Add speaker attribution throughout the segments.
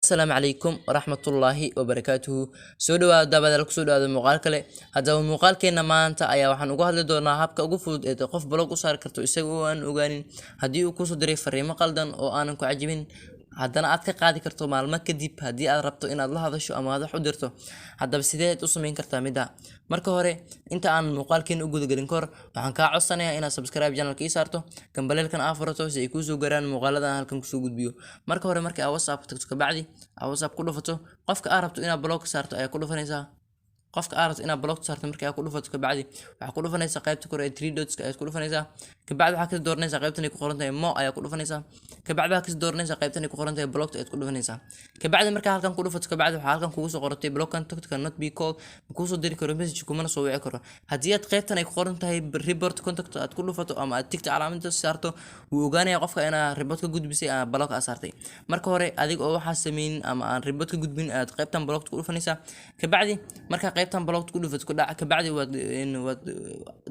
Speaker 1: Asalaamu calaykum waraxmatullaahi wabarakaatuhu. Soo dhawaada daawadayaal, kusoo dhawaada muuqaal kale. Haddaba muuqaalkeena maanta ayaa waxaan uga hadli doonaa habka ugu fudud ee qof block u saari karto isaga oo aan ogaanin, haddii uu kusoo diray fariimo qaldan oo aanan ku cajibin, haddana aad ka qaadi karto maalmo kadib haddii aad rabto inaad la hadasho ama aad wax u dirto. Haddaba sideed u samayn kartaa midda? Marka hore, inta aan muuqaalkeena u gudagelin kahor, waxaan kaa codsanayaa inaad subscribe channelka ii saarto, gambaleelkan aa furato si ay kuusoo gaaraan muuqaalada aan halkan kusoo gudbiyo. Marka hore, marka aad WhatsApp tagto, kabacdi aad WhatsApp ku dhufato, qofka aad rabto inaad block saarto ayaa ku dhufanaysaa. Qofka aad rabto inaad block saarto marka aad ku dhufato, kabacdi waxaad ku dhufanaysaa qaybta kore ee three dots ayaad ku dhufanaysaa. Kabacdi waxaad kasi dooranaysaa qaybtan ay ku qoran tahay more ayaa ku dhufanaysaa. Kabacdi waxaad kasi dooranaysaa qaybtan ay ku qoran tahay blocked ayaad ku dhufanaysaa. Kabacdi markaa halkan ku dhufato, kabacdi waxaa halkan kugu soo qoratay "block contact cannot be called", ma kuusoo diri karo message, kumana soo wici karo. Haddii aad qaybtan ay ku qoran tahay report contact aad ku dhufato ama aad tickta calaamada saarto, wuu ogaanaya qofka inaad report ka gudbisay ama block aad saartay. Marka hore, adiga oo waxaa sameynin ama aan report ka gudbin ayaad qaybtan blocked ku dhufanaysaa. Kabacdi markaa qaybtan blocked ku dhufato, ku dhac, kabacdi waad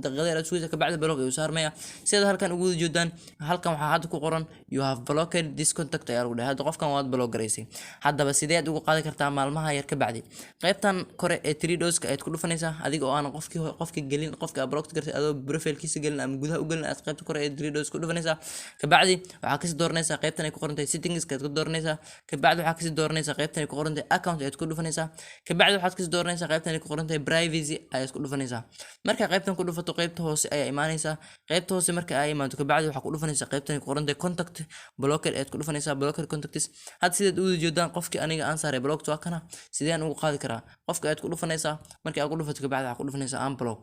Speaker 1: daqiiqada yar aad sugaysaa, kabacdi block ayuu saarmaya, sidaad halkan ugu wada jeedaan. Halkan waxaa hadda ku qoran "You have blocked this contact" ayaa lagu dhahay. Hadda qofkan waad block garaysay. Haddaba sideed ugu qaadi kartaa maalmaha yar kabacdi? Qaybtan kore ee three dotska ayaad ku dhufanaysaa, adiga oo aan qofki gelin, qofki aad blocked gartay adoo profilekiisa gelin ama gudaha u gelin aad qaybta kore ee three dots ku dhufanaysaa. Kabacdi waxaa kasii dooranaysaa qaybtan ay ku qoran tahay settings ayaad ku dooranaysaa. Kabacdi waxaa kasii dooranaysaa qaybtan ay ku qoran tahay account ayaad ku dhufanaysaa. Kabacdi waxaad kasii dooranaysaa qaybtan ay ku qoran tahay privacy ayaad ku dhufanaysaa. Markaa qaybtan ku dhufato, qaybta hoose ayaa imaanaysaa. Qaybta hoose marka ay imaanto, kabacdi waxaa ku dhufanaysaa qaybtan ay ku qoran tahay contact blocked ayaad ku dhufanaysaa, blocked contacts. Hadda sidaad u wada jeedaan, qofkii aniga aan saaray blocked waa kana. Sideen ugu qaadi karaa? Qofka ayaad ku dhufanaysaa. Markii aad ku dhufato, kabacdi waxaad ku dhufanaysaa unblock.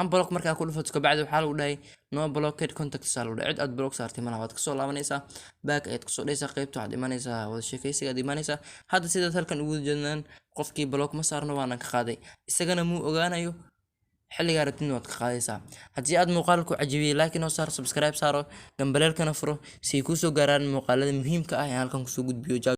Speaker 1: Unblock markaa ku dhufato, kabacdi waxaa lagu dhahay "No blocked contacts" aa lagu dhahay. Cid aad block saartay malaha. Waad kasoo laabanaysaa, back ayaad kasoo dhaysaa, qaybta waxaad imanaysaa wada sheekaysiga aad imanaysaa. Hadda sidaad halkan ugu jeednaan, qofkii block ma saarno, waanan ka qaaday, isagana muu ogaanayo. Xilligaa rabtidna waad ka qaadaysaa. Haddii aad muuqaalku cajibiyey, like inoo saar, subscribe saaro, gambaleelkana furo si ay kuusoo gaaraan muuqaalada muhiimka ah ee halkan kusoo gudbiyo.